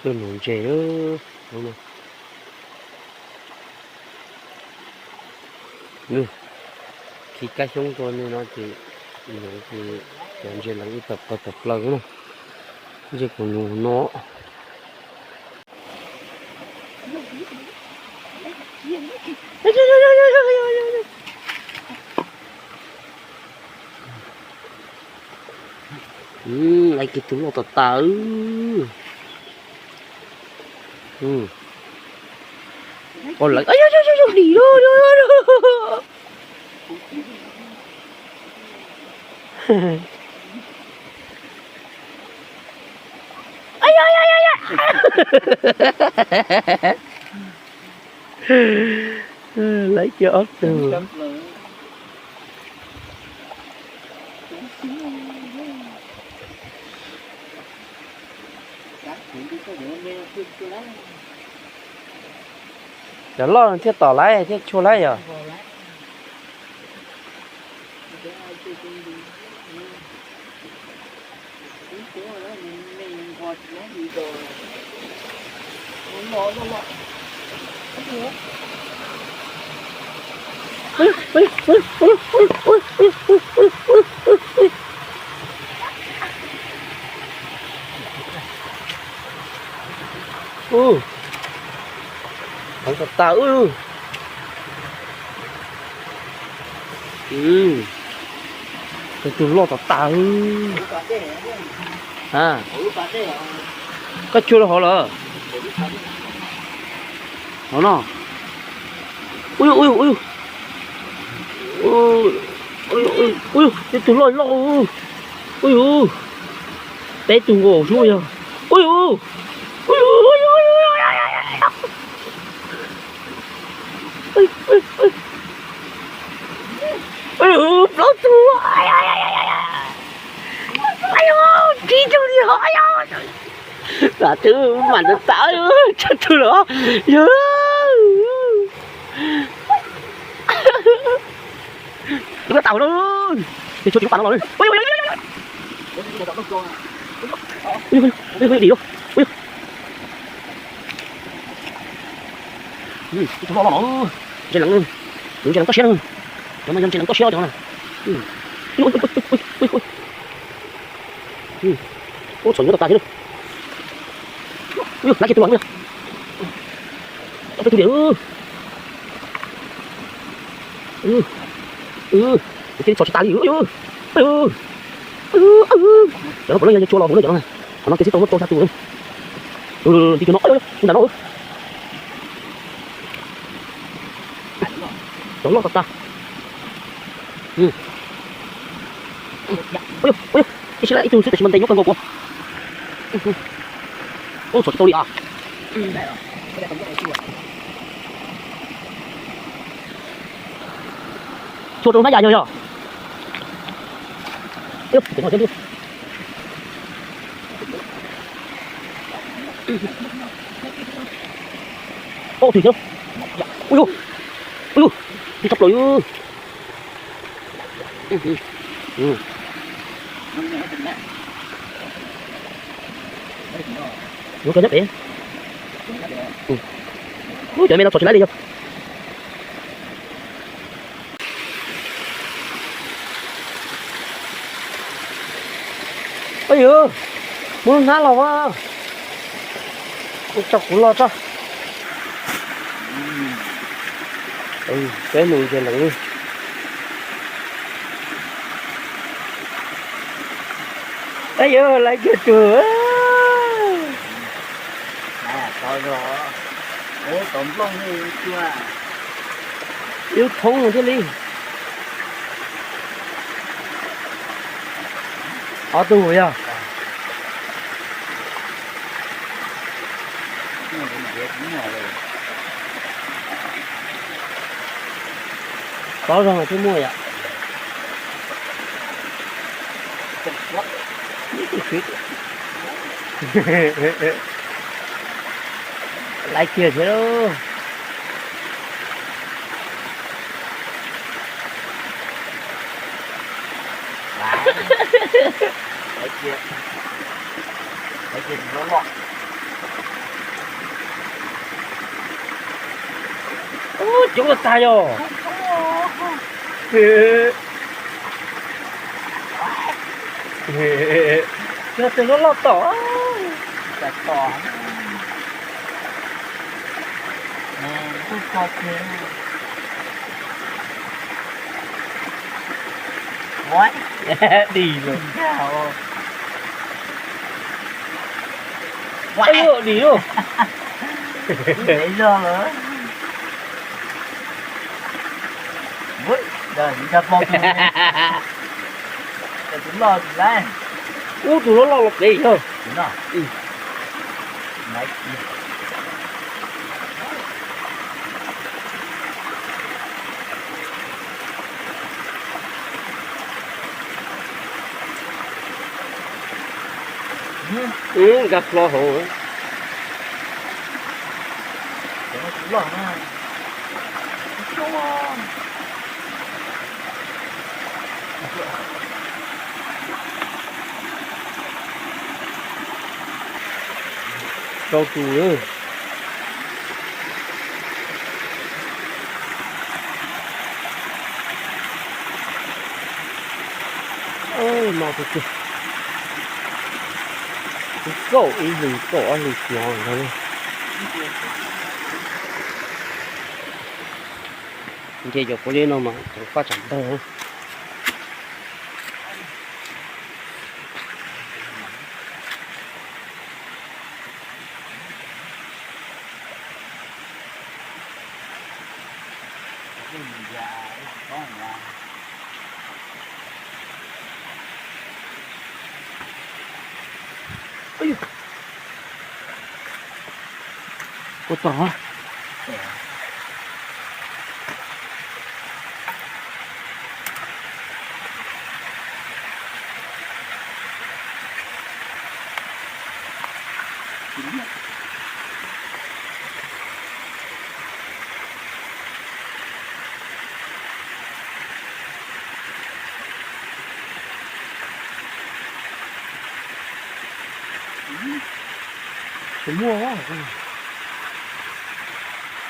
Tus nuv ntses, khi kab xyoob rau nej no ces nuv ces cov ntses lawv ib tawm plaws tawm plaws na. Ntses kuv nuv no. Laiv kiag tus loj tas tas. Ua lawv dim lawm. Laiv kiag ob tug. Cov loj thiaj tom laiv thiaj tshua laiv yom. Ub, heev tas tas. Tus tus loj tas tas. Koj tshua rau hauv lawm. Hauv no. Ub yug, ub yug, ub yug. Ub yug, ub yug, ub yug, tus loj loj. Ub yug, peb tug nkaus xwb yog. Ub yug, ub yug, ub yug, ub yug, plaub tug. Tsib tug li hos. Tam twb mam ntawd tas, tsib tug los yog. Ua tau no, tsis tshua tsis muab pas no los. Dim lawm. Tus loj loj no, ntses leev, tus ntses leev toj siab na. Cov no yog ntses leev toj siab cov no. Ub, txhom nyuaj tas tas thiab. Ub, laiv kiag tus los ub yog. Ob peb tug diam. Ces thiaj li txhom tsis tas li. Cov no puav leej yog cua los hauv na cov no. Qhov no kiag xwb tau muab rau xya tus. Nti kiag no, ntawm no. Cov loj tas tas. Ib tug xwb tab sis mas ntev nyob kawg nkaus kuv. Ub, txhom tsis tau li as. Tshua rau hnab yas yog yog. Ob tug thiab. Ub yug, ub yug, tib tshaj plaws. Yuav kawg nyob pem. Ub, cov me no txhom tsis laib li yog. Ub yug, muab lub hnab los mas. Tso kuv los tso. Peb nus ntses leev. Ub yug, laiv kiag tus. Ib lub thoob thiaj li. Ob tug yog. Tob zog twb muaj yom. Laiv kiag thiab lauj. Laiv kiag, laiv kiag tus loj loj. Coob tag yog. Yog tus loj loj tom. Dim lawm. Dim lawm. Ub, tus loj loj los pem yog. Nkag hlo hauv. Rau tus. No tus twg? Ib kaum ib hlis, kaum ob hlis hnyav ntag. Nce cov kuab liab no mas tseem faj tsam ntog. Ua tog. Tsis muaj.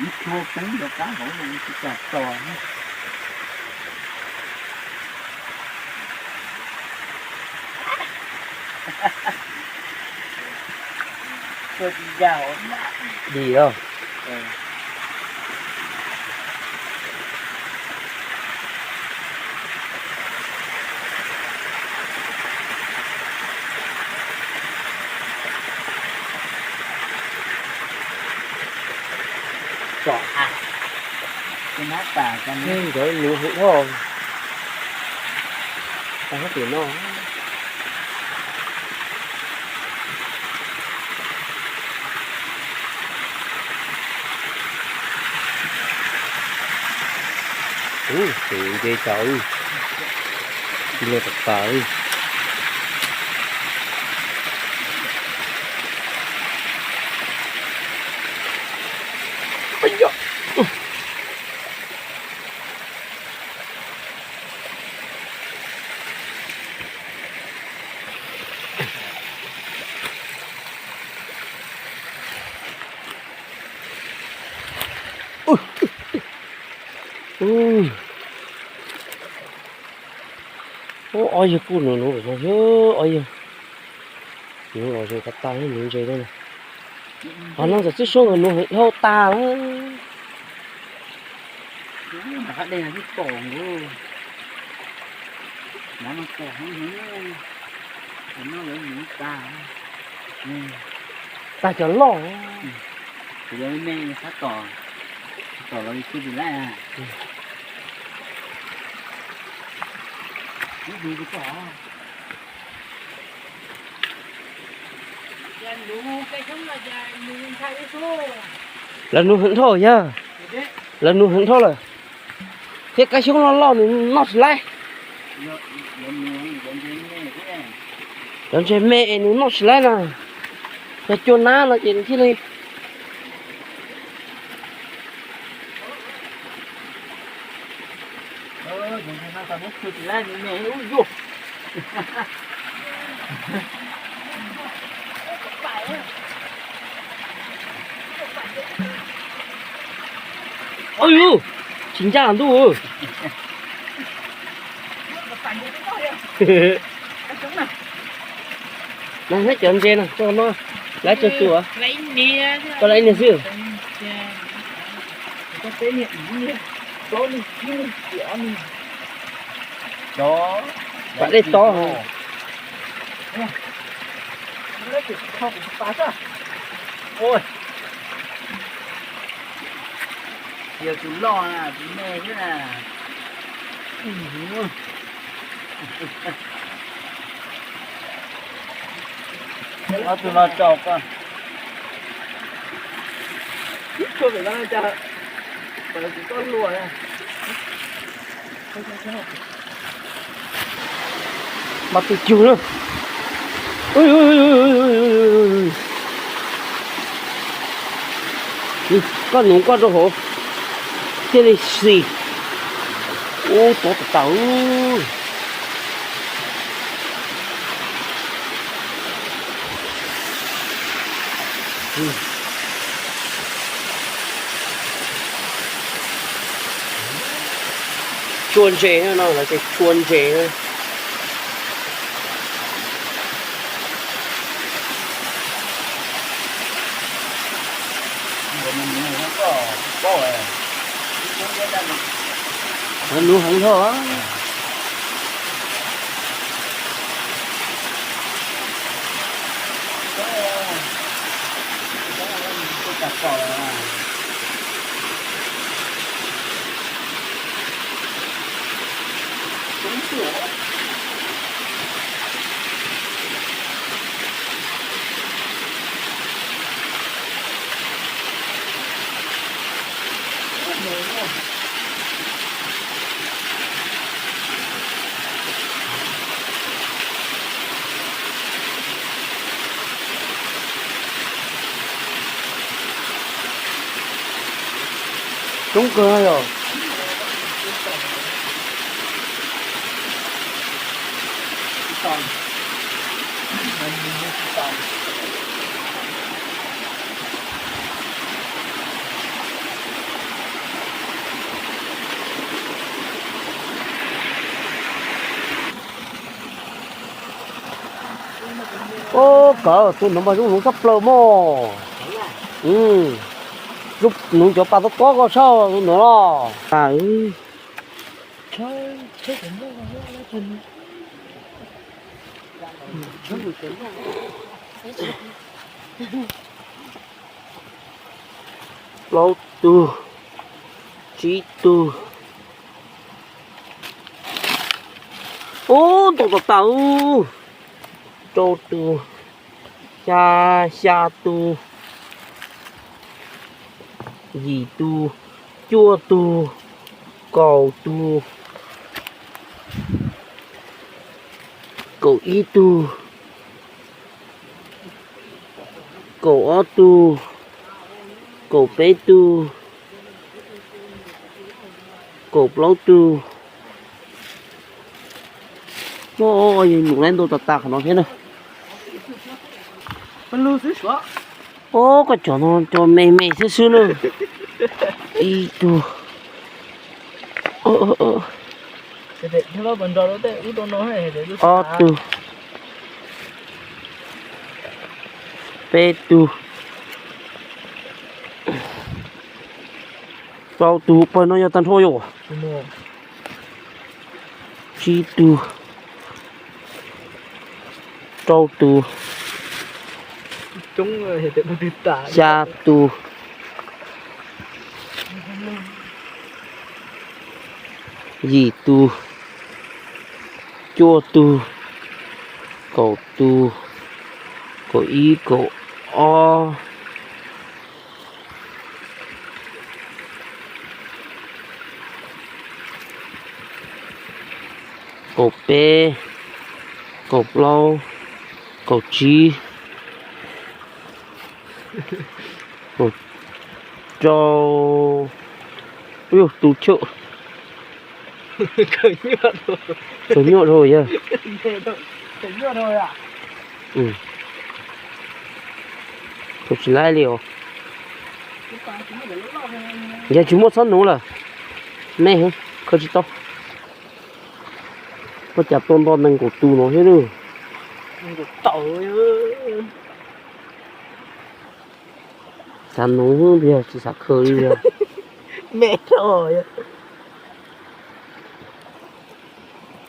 Ib txhua poob rov qab hauv no tsis kam tos. Dim os. Tsom a, nkawd nuv heev dhau. Tag tim no. Ub, tus nce cas, cia li tas tas li. Ub, ob yawg kuj nuv nuv lawm no, ob yawg nuv los zoo tas tas nuv ntses no. Qhov no txawm txib suab nkawd nuv heev dhau tas lawm. Tag cov loj. Kuv yuav me me xab tom, tom los li kuj tsis laij. Lawv nuv heev dhau yog, lawv nuv heev dhau lawm. Thiab kab xyoob loj loj nws noj tsis laib. Cov ntses me es nws noj tsis laib na. Yog cua nab no ces nws thiaj li Ub, tsis ncaj ntuj. Neb cov ntses no, lawv tsuas tua, koj lawv ib niag xwb. Pas dej tob. Yog tus loj na, tus me xwb na. Ob tug no tso koj. Mas tus cug na. Koj nuv koj rau hauv thiaj li xis. Ub, tob tas tas. Tsua ntses no, lawv tias tsua ntses. Nuv heev dhau. Coob kawg yog. Ub, kawg tus no mas zoo nuv tshaj plaws mog. Nuv cov pas tob tob ko tshaj nuv los. Plaub tug, tsib tug. Ub, ntau tas tas. Rau tug, xya, xya tug, yim tug, cuaj tug, kaum tug, kaum ib tug, kaum ob tug, kaum peb tug, kaum plaub tug. Ub, num lawv ntau tas tas qhov no thiab na. Ub, koj cov no cov me me xwb xwb na. Ib tug, ob tug, peb tug, plaub tug, pawg no yog tag nrho yom. Tsib tug, rau tug, xya tug, yim tug, cuaj tug, kaum tug, kaum ib, kaum ob, kaum peb, kaum plaub, kaum tsib, kaum rau. Ub, tus chawm, khaws nyuaj dhau yawg. Tus tsis laib li os. Yog tsis muaj txhob nuv lawm, me heev, khaws tsis tau. Ua cas tua nto nees nkaum tus no thiab lawm. Xav nuv tiag tsis xav khaws li os.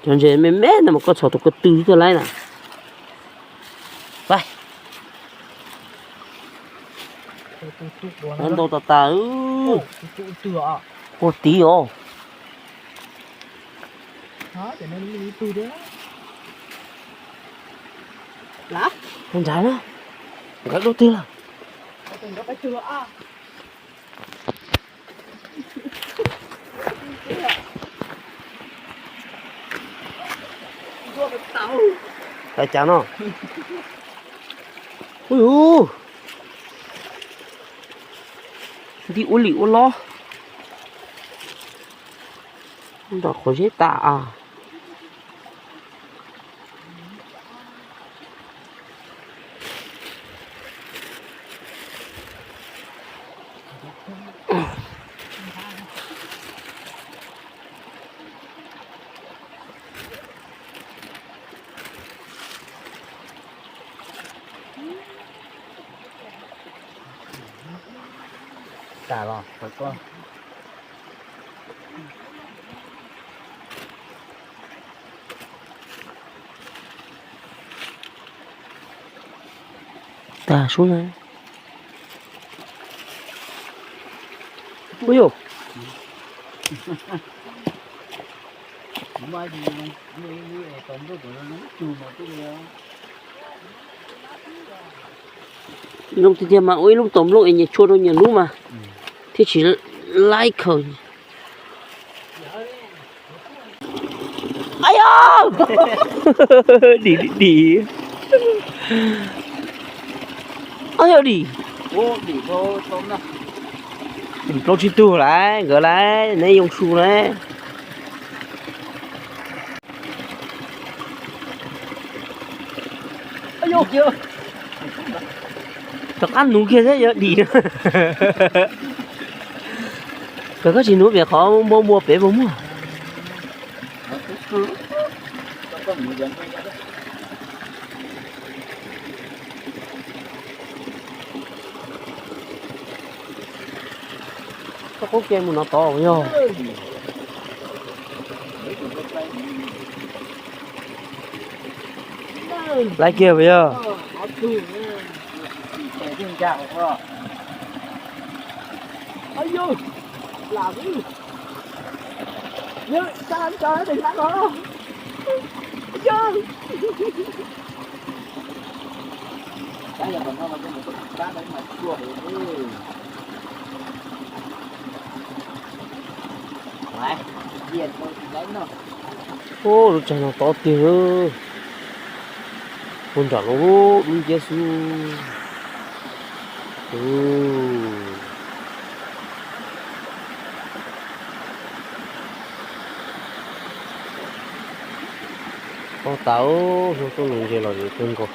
Cov ntses me me no mas koj txhom tus ko tw thiaj laib na. Ntau tas tas. Puag tid os. Puag nrad na. Nkawd dua twg lawm? Cas no. Ui, nti ua lim ua lob. Nram qhov zeb tas as. Tas los, tas sub na. Ui yus. Zoo tiag tiag mas ua ib lub tom nplooj es nyias tshuaj rau nyias lub mas thiaj tsis laib khaws. Dim dim dim. Dim plaub tsib tug lawm, nkawd lawm, neb yoo su lawm. Rov qab nuv kiag thiab yuav dim. Kawg koj tsis nuv pem qhov npua npua pem puas muaj? Koj qub kiag mus no tod yog. Laib kiag puas yog? Ub, lub tsaig no tob tiag. Puag nram lub dub nciab xwb. Tob tas, hnub tuaj nws ntses los zem kawg nkaus.